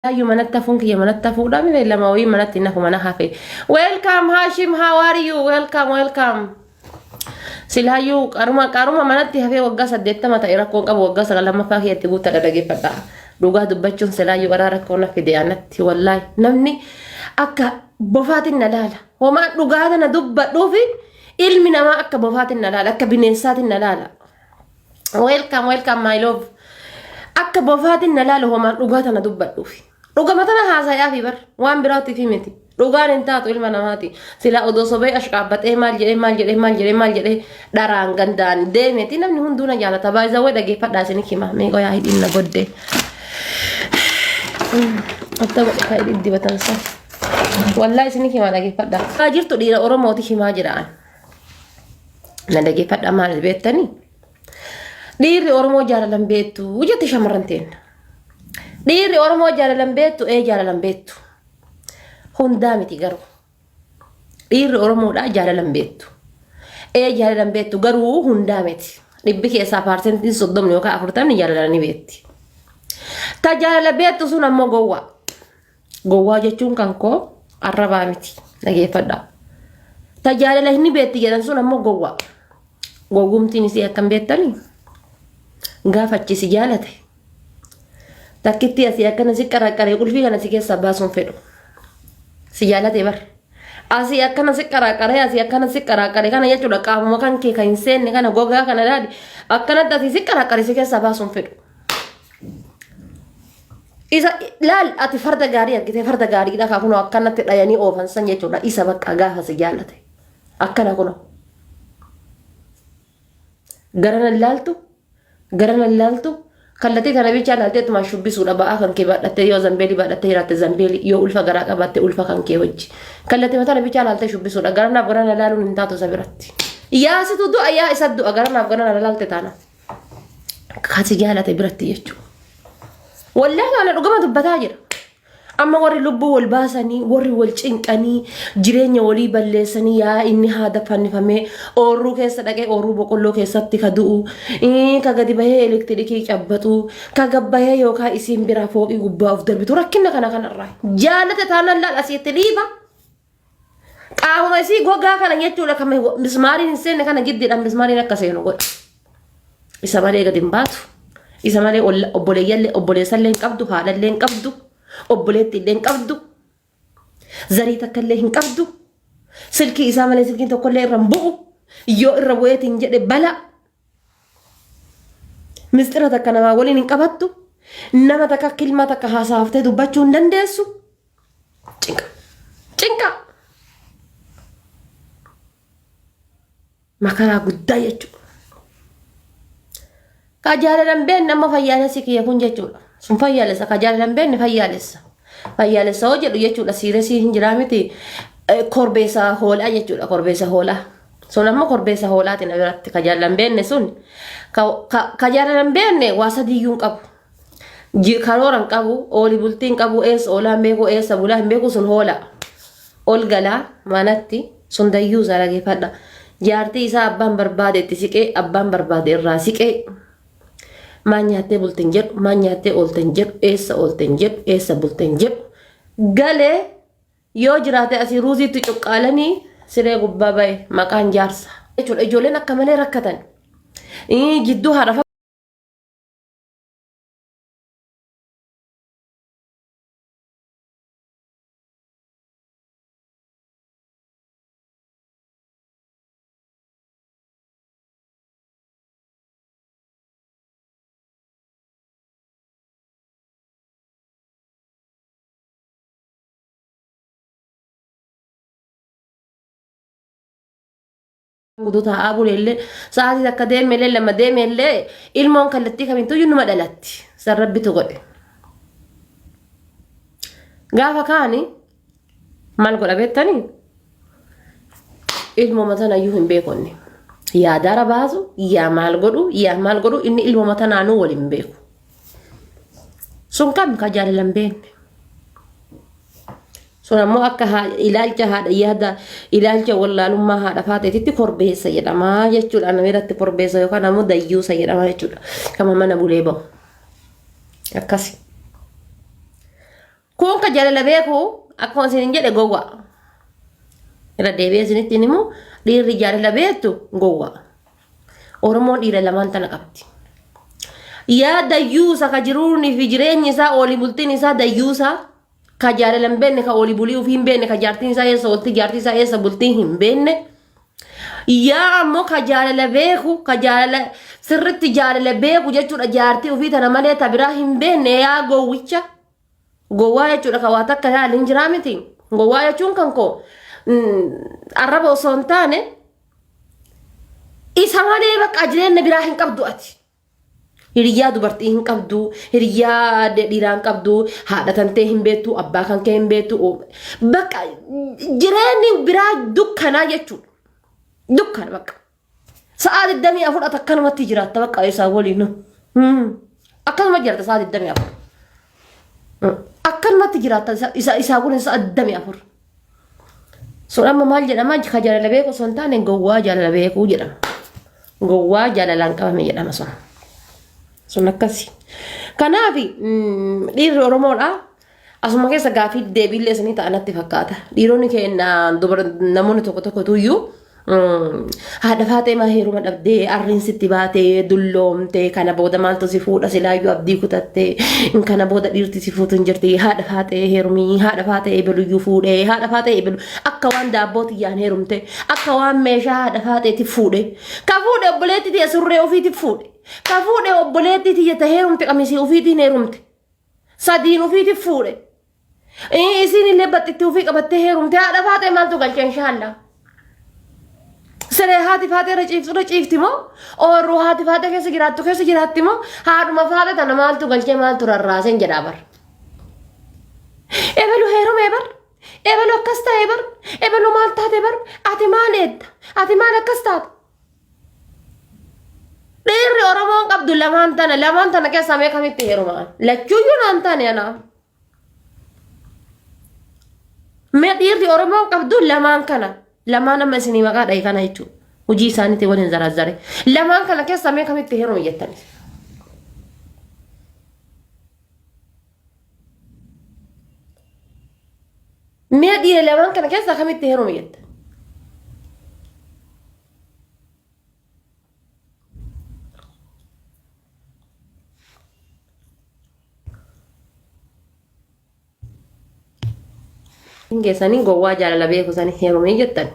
Silaayyuu manatti hafuun kiyya manatti hafuudha mire lama wayii manatti hin hafu mana hafe. Welcome Hashim, how are you? Welcome, welcome. Silaayyuu qaruma qaruma manatti hafee waggaa 80 ta'e rakkoon qabu waggaa 9 ffaa kiyyatti guuttadha dhageeffadha. Dhugaa dubbachuun silaayyuu qaraa rakkoo na fide anatti wallaahi namni akka bofaatiin na laala. Homaan dhugaa tana dubbadhuufi ilmi namaa akka bofaatiin na laala akka bineensaatiin na laala. Welcome, welcome my love. Akka bofaatiin na laalu homaan dhugaa tana dubbadhuufi. Dhugama tana haasayaa fi bar waan biraatti fi miti. Dhugaan hin taatu ilma namaati. Silaa odoo sobee ashqaabbaxee maal jedhee maal jedhee maal jedhee maal jedhee dharaan gandaan deemeti namni hunduu na jaalata. Baay'izawwee dhageeffadhaa isin hima. Mee qoyaa hidhiin na godde. Atta godhe kaa hidhiin dibatan isaa. Wallaa isin hima dhageeffadhaa. Jirtu dhiira Oromooti himaa jiraan. Na dhageeffadhaa maal beektanii? Dhiirri Oromoo jaalalan beektu jette shamarran teenna. Dhiirri Oromoo jaalalan beektu ee jaalalan beektu. Hundaa miti garuu. Dhiirri Oromoodhaa jaalalan beektu. Ee jaalalan beektu garuu hundaa miti. Dhibbi keessaa 30% yookaan 40 jaalala ni beekti. Ta jaalala beektu sun ammoo gowwaa. Gowwaa jechuun kan koo arrabaa miti. Dhageeffadhaa. Ta jaalala hin beekti jedhan sun ammoo gowwaa. Gowwumtiin isii akkam beektanii? Gaafa achi si jaalate. Takkitti asii akkana si qaraqaree qulfii kana si keessaa baasuun fedhu. Si jaalate bar. Asii akkana si qaraqaree asii akkana si qaraqaree kana jechuudha qaamuma kan kee kan hin seenne kana gogaa kana laali akkanatti asii si qaraqaree si keessaa baasuun fedhu. Isa laal ati farda gaarii argitee farda gaariidha kaa kunoo akkanatti dhayanii oofan san jechuudha isa bakka gaafa si jaalate. Akkana kunoo. Garana ilaaltu garana ilaaltu kallattii tana bichaa ilaaltee ittumaan shubbisuudha ba'aa kan kee baadhattee yoo zambeelii baadhattee jiraatte zambeelii yoo ulfa garaa qabaatte ulfa kan kee wajji kallattii tana bichaa ilaaltee shubbisuudha garanaaf garana ilaaluun hin taatu isa biratti. Yaa situ du'a yaa isa du'a garanaaf garana ilaalte taana. Kasi jaalate biratti jechuudha. Wallaahi ana dhugama dubbataa jira. Amma warri lubbuu wal baasanii, warri wal cinqanii, jireenya walii balleessanii yaa inni haada fannifamee oorruu keessa dhaqee oorruu boqqolloo keessatti ka du'u, ka gadi bahee elektirikii cabbatu, ka gabbahee yookaan isiin biraa fooqii gubbaa of darbitu rakkina kana kanarraa. Jaalate taanaan laal asitti dhiiba. Qaamuma isii gogaa kana jechuudha kan mismaariin hin seenne kana giddiidhaan mismaariin akka seenu godha. Isa malee gadi hin baatu. Isa malee obboleeyyallee obboleessallee hin qabdu, haadhallee hin qabdu, obboleettiillee hin qabdu, zarii takkallee hin qabdu. Silkii isaa malee silkiin tokkollee irra hin bu'u. Yoo irra bu'eetiin jedhe bala. Misxira takka namaa waliin hin qabattu. Nama takka kilmaa takka haasaaftee dubbachuu hin dandeessu. Cinqa. Cinqa. Makaraa guddaa jechuudha. Ka jaalalan beekne amma fayyaalessi kiyya kun jechuudha. Sun fayyaalessa. Ka jaalalan beekne fayyaalessa. Fayyaalessa hoo jedhu jechuudha. Siiresii hin jiraa miti. Korbeessa hoolaa jechuudha. Korbeessa hoolaa. Sun ammoo korbeessa hoolaati na biratti. Ka jaalalan beekne sun. Ka jaalalan beekne waa sadiyyuu hin qabu. Karoora hin qabu, ooli bultii hin qabu, eessa oolaa hin beeku, eessa bulaa hin beeku sun hoola. Ol galaa manatti sun dayyuu isaa dhageeffadha. Jaartii isaa abbaan barbaade itti siqee, abbaan barbaade irraa siqee. Maal nyaattee bulte hin jedhu, maal nyaattee oolte hin jedhu, eessa oolte hin jedhu, eessa bulte hin jedhu. Galee yoo jiraate asii ruuziitti cuqqaalanii siree gubbaa bahe maqaan jaarsa. Jechuudha ijoolleen akka malee rakkatan. Jidduu haadha guutuu taa'aa buleellee sa'aatii takka deemellee lama deemellee ilmoon kallattii kamittuyyuu numa dhalatti. San rabbitu godhe. Gaafa kaani maal godha beektanii? Ilmooma tanayyuu hin beeku inni. Yaa dara baasu, yaa maal godhu, yaa maal godhu inni ilmooma tanaanuu wal hin beeku. Sun kam ka jaalala hin beekne. Sun ammoo akka ilaalcha haadha yaada ilaalcha wallaalummaa haadha faateetitti korbeessa jedhama jechuudha. Nama irratti korbeessa yookaan ammoo dayyuusa jedhama jechuudha. Kama mana bulee bahu. Akkasi. Kun ka jaalala beeku akkuma isin jedhe gowwa. Irra deebi'ee isinitti hin himu dhiirri jaalala beektu gowwa. Oromoon dhiira lamaan tana qabdi. Yaa dayyuusa ka jiruunii fi jireenyi isaa oolii bultiin isaa dayyuusa ka jaalala hin beekne ka oolii bulii ofii hin beekne ka jaartiin isaa eessa oolti jaartii isaa eessa bultii hin beekne. Yaa ammoo ka jaalala beeku ka jaalala sirritti jaalala beeku jechuudha jaartii ofii tana malee ta biraa hin beekne yaa gowwicha. Gowwaa jechuudha kan waa takka yaali hin jiraa miti. Gowwaa jechuun kan koo arraba osoo hin taane isa malee bakka jireenya biraa hin qabdu ati. Hiriyyaa dubartii hin qabdu, hiriyyaa dhiiraa hin qabdu, haadha tantee hin beektu, abbaa kan kee hin beektu. Bakka jireenyi biraa dukkanaa jechuudha. Dukkana bakka. Sa'aa 24 ati akkanumatti jiraatta bakka isaa waliin. Akkanuma jiraatta sa'aa 24. Akkanumatti jiraatta isa isaa waliin sa'aa 24. Sun amma maal jedhama? Ka jaalala beeku osoo hin taane gowwaa jaalala beekuu jedhama. Gowwaa jaalalaan qabame jedhama sun. Sun akkasi. Kanaaf dhiirri Oromoodha. Asuma keessa gaafii deebiillee isinii ta'a natti fakkaata. Dhiironni keenya dubar namoonni tokko tokko tuyyuu haadha faaxee maa heeruma dhabdee arriin sitti baatee dulloomtee kana booda maaltu si fuudha silaayyuu abdii kutattee kana booda dhiirti si fuutu hin jirti haadha faaxee heerumii haadha faaxee ebeluyyuu fuudhee haadha faaxee ebelu akka waan daabboo tiyyaan heerumte akka waan meeshaa haadha faaxeeti fuudhe ka fuudhe obboleetti tiyya surree ofiiti fuudhe ka fuudhe obboleetti tiyya ta heerumte qamisii ofiitiin heerumte Sadiin ufiiti fuudhe. Isiin illee baxxitti ufii qabattee heerumte haadha faaxee maaltu galche inshaallah. Siree haati faaxee irra ciiftu irra ciifti moo oorruu haati faaxee keessa jiraattu keessa jiraatti moo haadhuma faaxee tana maaltu galchee maaltu rarraaseen jedhaa bar. Ebelu heerumee bar. Ebelu akkas ta'e bar. Ebelu maal taate bar. Ati maal eedda? Ati maal akkas taate? Dhiirri Oromoon qabdu lamaan tana lamaan tana keessaa mee kamitti heerumaan? Lachuuyyuu naan taane anaaf. Mee dhiirri Oromoon qabdu lamaan kana lamaan amma isinii maqaa dhahe kana jechuudha. Hojii isaaniitiin waliin zarazzare. Lamaan kana keessaa mee kamitti heeruma jettanis? Mee dhiira lamaan kana keessaa kamitti heeruma jetta? Keessanii gowwaa jaalala beeku sanii heerumee jettan.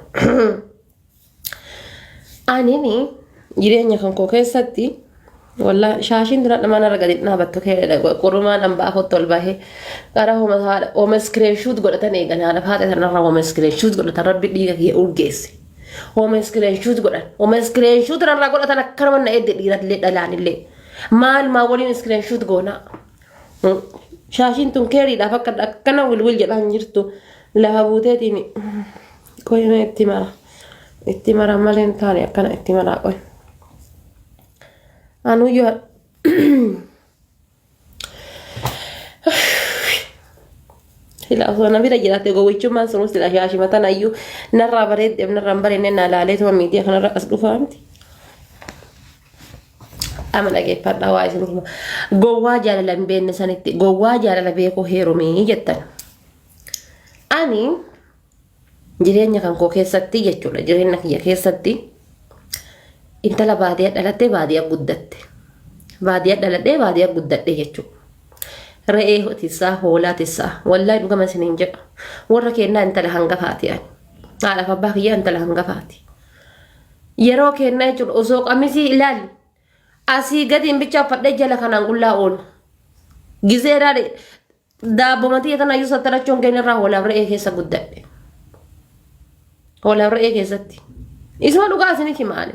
Anini jireenya kan koo keessatti wallaa shaashiin dura dhamaan irra gadi dhaabattu qurumaan hambaa afootti ol bahee qara homa haadha homa iskireen godhatan eegan haadha faate sanarra homa iskireen godhatan rabbi dhiiga kiyya urgeesse. Homa iskireen godhan homa iskireen irraa godhatan akkanuma na eedde dhiiratillee dhalaanillee maal maa waliin iskireen goonaa. Shaashiin tun keeriidhaaf akka akkana wilwil jedhaan jirtu lafa buuteetiin qoyma itti mara. Itti mara malee hin taane akkana itti maraa qoy. Anuyyoo sila osoo na bira jiraate gowwichummaan sun sila shaashima tanayyuu narraa bareeddeef narraa hin bareedne na laalee tuma miidiyaa kanarra as dhufaa miti. Amma dhageeffadhaa waa isin hima. Gowwaa jaalala hin beekne sanitti gowwaa jaalala beekuu heerumii jettan. Ani jireenya kan koo keessatti jechuudha jireenya kiyya keessatti intala baadiyyaa dhalattee baadiyyaa guddatte. Baadiyyaa dhaladhee baadiyyaa guddadhe jechuudha. Re'ee tissaa hoolaa tissaa wallaahi dhugama isiniin jedha. Warra keennaa intala hangafaati ani. Haadhaaf abbaa kiyyaa intala hangafaati. Yeroo kennaa jechuudha osoo qamisii ilaali asii gadiin bicha uffadhee jala kanaan qullaa oolu. Gizee ilaali daabboo matii tana iyyuu sattarachuun keenya irraa hoolaaf re'ee keessa guddadhe. Hoolaaf re'ee keessatti. Isuma dhugaa isinitti himaani.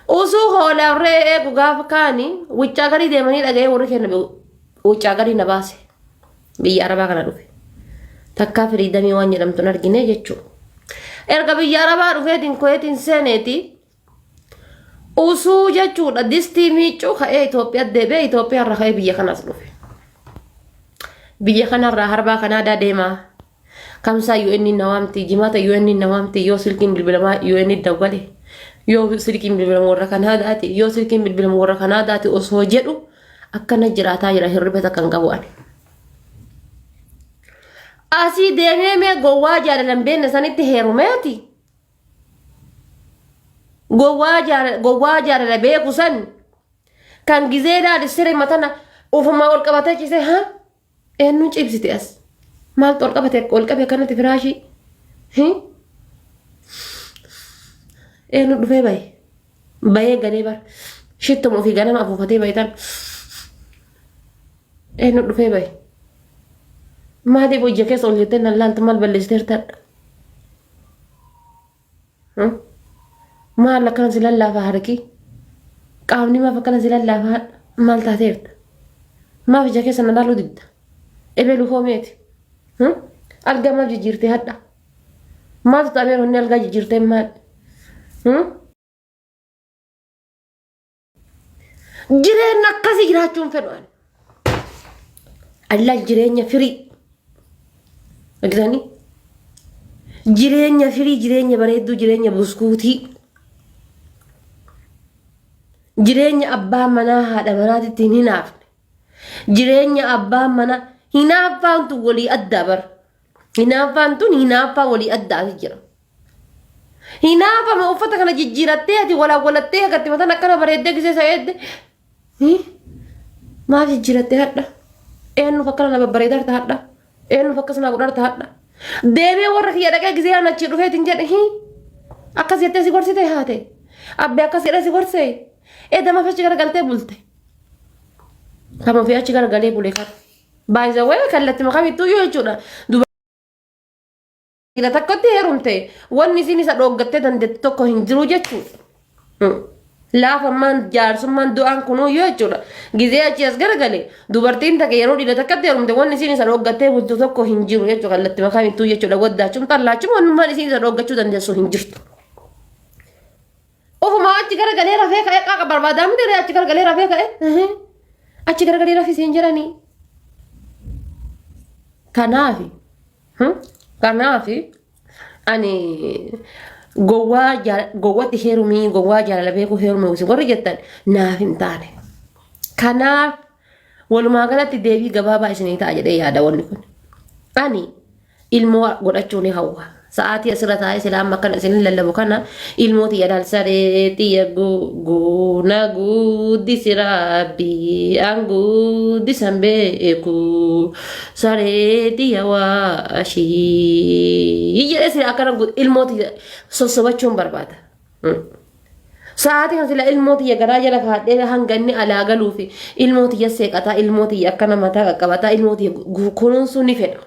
Osoo hoolaaf re'ee eegu gaafa kaani wuccaa garii deemanii dhaga'ee warri kenna wuccaa garii na baase. Biyya Arabaa kana dhufe. Takkaa firiidamii waan jedhamtu hin argine jechuudha. Erga biyya Arabaa dhufeetiin koyeetiin seeneeti usuu jechuudha distii miiccuu ka'ee Itoophiyaa deebi'ee Itoophiyaa irraa ka'ee biyya kanas dhufe. Biyya kanarraa harbaa Kanaadaa deemaa. Kamsaa UN na waamti, jimaata UN na waamti, yoo silkiin bilbilamaa UN dawwale, yoo silkiin bilbilamu warra Kanaadaati, yoo silkiin bilbilamu warra Kanaadaati osoo jedhu akkana jiraataa jira hirriba takka hin qabu ani. Asii deemee mee gowwaa jaalala hin beekne sanitti heerumeeti. Gowwaa jaalala gowwaa jaalala beeku san kan gizee laali siree matana ufumaa ol qabatee ciisee haa eenyuun ciibsite as maaltu ol qabate ol qabe akkanatti firaashii hi eenyu dhufee bahe bahee galee bar shittuma ofii ganama afuufatee bahe tan eenyu dhufee bahe maaliif ija keessa ol jettee nan laaltu maal balleessiteertadha Maal akkana si lallaafa harki? Qaamni maaf akkana si lallaafa hadha? Maal taateerta? Maaf ija keessa na laaluu didda? Ebelu hoo meeti? Algaa maaf jijjiirtee hadha? Maaltu ta'ameera wanni algaa jijjiirtee maal? Jireenya akkasii jiraachuun fedhu ani. Allah jireenya firii. Argitanii? Jireenya firii, jireenya bareedduu, jireenya buskuutii. Jireenya abbaa manaa haadha manaatitti hin hinaafne. Jireenya abbaa manaa hinaaffaan tun walii addaa bara. Hinaaffaan tun hinaaffaa walii addaati jira. Hinaafama uffata kana jijjiirattee ati walaawwalattee agatti mataan akkana bareeddee gisee isa eedde. Maaf jijjiirattee hadha? Eenyuuf akkana na babbareedarta hadha? Eenyuuf akkas naa godharta hadha? Deemee warra kiyya dhaqee gisee aan achii dhufeetiin jedhe hii akkas jettee si gorsite haate abbee akkas jedhee si gorsee eeda maaf achi garagaltee bulte? Kan ofii achi garagalee bule kan. By the way kallattima kamittuu yoo jechuudha. Dhiira tokkotti heerumte wanni isiin isa dhooggattee dandeettu tokko hin jiru jechuudha. Laafammaan jaarsummaan du'aan kunuu yoo jechuudha. Gizee achii as garagale dubartiin takka yeroo dhiira takkatti heerumte wanni isiin isa dhooggattee bultu tokko hin jiru jechuudha. Kallattima kamittuu jechuudha. Waddaachuun xallaachuun wannummaan isiin isa dhooggachuu dandeessu hin jirtu. Ofuma achi garagalee rafee ka'ee qaaqa barbaadaa miti ree achi garagalee rafee ka'ee. Achi garagalee rafisee hin jedhanii. Kanaafi Kanaafi ani gowwaa gowwatti heerumii gowwaa jaalala beekuu heerumii isin warri jettan naaf hin taane. Kanaaf walumaa galatti deebii gabaabaa isinii ta'a jedhee yaada wanni kun. Ani ilmoo godhachuu ni hawwa. Sa'aatii asirra taa'ee sila amma akkana isin lallabu kana ilmoo tiyya laal saree tiyya guuna guddisi rabbi an guddisan beeku saree tiyya waashii jedhee sila akkana ilmoo tiyya sossobachuun barbaada. Sa'aatii kana sila ilmoo tiyya garaa jala kaadhee hanga inni alaa galuu fi ilmoo tiyya seeqataa ilmoo tiyya akkana mataa qaqqabataa ilmoo tiyya kunuunsuu ni fedha.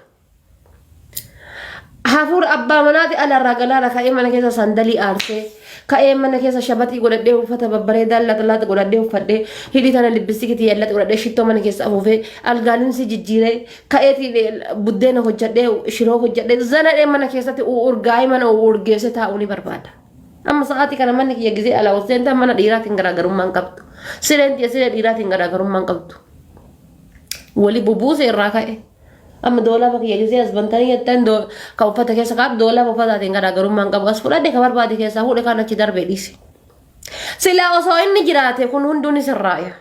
Hafuura abbaa manaati alarraa galaara ka'ee mana keessa sandalii aarsee ka'ee mana keessa shabaxii godhadhee uffata babbareedaa laxlaxa godhadhee uffadhee hidhii tana libbistikii tiyya laxa godhadhee shittoo mana keessa afuufee algaalimsi jijjiiree ka'eetii buddeena hojjadhee shiroo hojjadhee zanadhee mana keessatti urgaa'ee mana urgeessee taa'uu ni barbaada. Amma sa'aatii kana manni kiyya gizee alaa ol seentaa mana dhiiraatiin garaagarummaa hin qabdu. Sireen tiyya siree dhiiraatiin garaagarummaa hin qabdu. Wali bubuuse irraa ka'e. Amma doolaaba kiyya gisee as bantanii jettan ka uffata keessa kaa'atu doolaaba uffataatiin garaagarummaa hin qabu. As fudhadhe ka barbaade keessaa fuudhe kaan achi darbee dhiise. Silaa osoo inni jiraate kun hunduu ni sirraaya.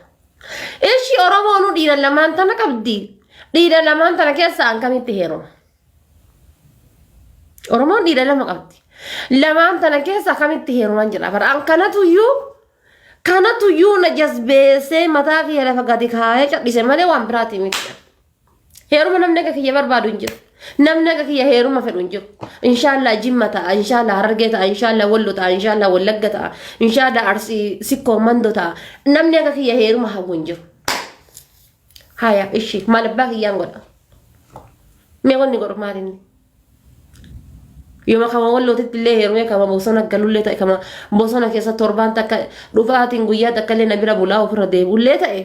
Ishi Oromoonuu dhiira lamaan tana qabdi. Dhiira lamaan tana keessaa an kamitti heeruma? Oromoon dhiira lama qabdi. Lamaan tana keessaa kamitti heeruman jedha. Bara an kanatuyyuu kanatuyyuu na jazbeessee mataa kiyya lafa gadi kaayee cadhise malee waan biraatii miti. Heeruma namni akka kiyya barbaadu hin jiru. Namni akka kiyya heeruma fedhu hin jiru. Inshaallah Jimma ta'a, inshaallah Harargee ta'a, inshaallah Wallo ta'a, inshaallah Wallagga ta'a, inshaallah Arsii Sikkoo Mando ta'a. Namni akka kiyya heeruma hawwu hin jiru. Haya, ishi maal abbaa kiyyaan godha? Mee wanni godhu maal inni? Yooma kama wallootitti illee heerumee kama bosona galullee ta'e kama bosona keessa torbaan takka dhufaatiin guyyaa takka illee na bira bulaa ofirra deebi'ullee ta'e.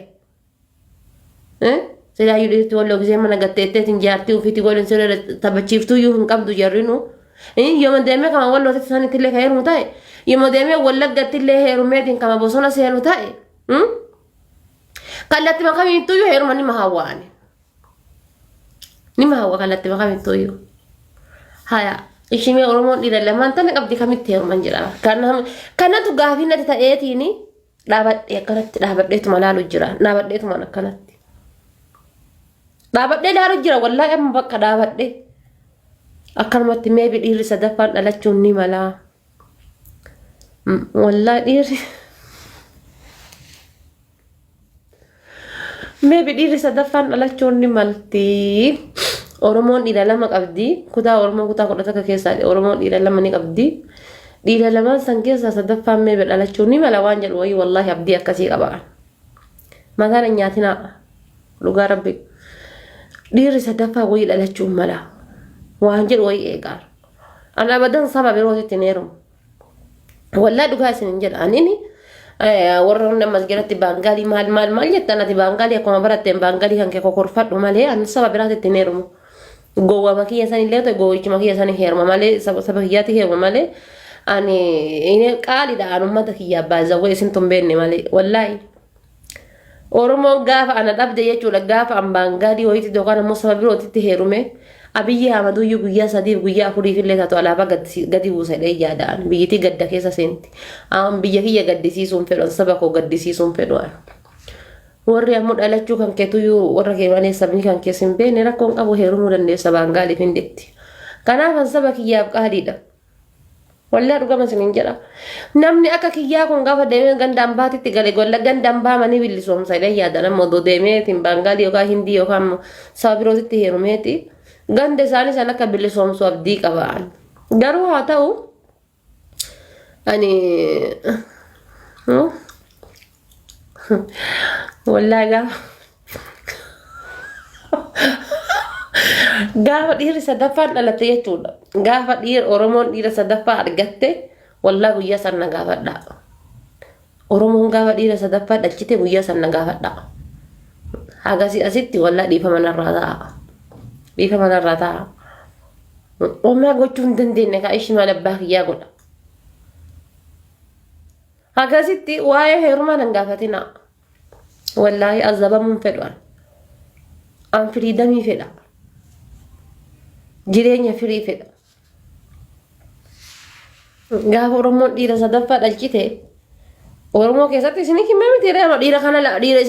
Silaayyuu dhiirti walloo gisee mana gatteetteetiin jaartii ofiitti waliin siree taphachiiftuyyuu hin qabdu jarrinu. Yooma deemee kama wallootitti sanitti illee ka heerumu ta'e yooma deemee wallaggatti illee heerumeetiin kama bosona seenu ta'e. Kallattima kamiittuyyuu heeruma nima hawwaani. Nima hawwa kallattima kamittuyyuu. Haya ishimee Oromoon dhiira lamaan tana qabdi kamitti heeruman jedha. Kanatu gaafii natti ta'eetiini dhaabadhee akkanatti dhaabadheetuma laalu jira. Dhaabadheetuma akkanatti. Dhaabadhee laalu jira wallaahi amma bakka dhaabadhee. Akkanumatti meebi dhiirri sadaffaan dhalachuun ni malaa. Wallaahi dhiirri meebi dhiirri sadaffaan dhalachuun ni malti. Oromoon dhiira lama qabdi. Kutaa Oromoo kutaa 11 keessaa Oromoon dhiira lama ni qabdi. Dhiira lamaan san keessaa sadaffaan meebi dhalachuun ni mala waan jedhu wayii wallaahi abdii akkasii qaba. Mataan hin nyaatinaa. Dhugaa rabbi. Dhiirri sadaffaa wayii dhalachuun mala. Waan jedhu wayii eegaa. An abadan saba birootitti hin heerumu. Wallaa dhugaa isin hin jedha. Anini warra hunda masgiratti baangaalii maal maal maal jettan ati baangaalii akkuma baratteen baangaalii kan kee kokorfadhu malee an saba biraatitti hin heerumu. Gowwama kiyya san illee ta'e gowwichuma kiyya san heeruma malee saba saba kiyyaatti heeruma malee ani qaaliidha an ummata kiyya abbaa zawwee isin tun beenne malee wallaahi. Oromoon gaafa ana dhabde jechuudha gaafa an baangaalii wayiitti yookaan ammoo saba birootitti heerume Abiyyi Ahmaduyyuu guyyaa sadiif guyyaa afuriif illee taatu alaabaa gadi buusa jedhee yaada'an biyyitii gadda keessa seenti. An biyya kiyya gaddisiisuun fedhu an saba koo gaddisiisuun fedhu an. Warri ammoo dhalachuu kan keetuyyuu warra kee malee sabni kan keessa hin beekne rakkoon qabu heerumuu dandeessa baangaaliif hinditti. Kanaaf an saba kiyyaaf qaaliidha. Wallah dhugama isinin jedha. Namni akka kiyyaa kun gaafa deemee ganda ambaatitti gale golla ganda ambaa manii bilisoomsa jedhee yaada nama odoo deemeetiin baangaalii yookaan hindii yookaan saba birootitti heerumeeti ganda isaanii san akka bilisoomsu abdii qaba. Garuu haa ta'u ani wallaahi gaafa Gaafa dhiirri sadaffaan dhalatte jechuudha. Gaafa dhiira Oromoon dhiira sadaffaa argatte wallaa guyyaa san na gaafadhaa. Oromoon gaafa dhiira sadaffaa dhalchite guyyaa san na gaafadhaa. Hagasii asitti wallaa dhiifama narraa ta'a. Dhiifama narraa ta'a. Homaa gochuu hin dandeenye kaa ishii maal abbaa kiyyaa godha. Hagasitti waa'ee heerumaa nan gaafatinaa. Wallaahi azabamuun fedhu an. An firiidamii fedha. Jireenya firii fedha. Gaafa Oromoon dhiira sadaffaa dhalchite Oromoo keessatti isinii himee miti dhiira kana dhiira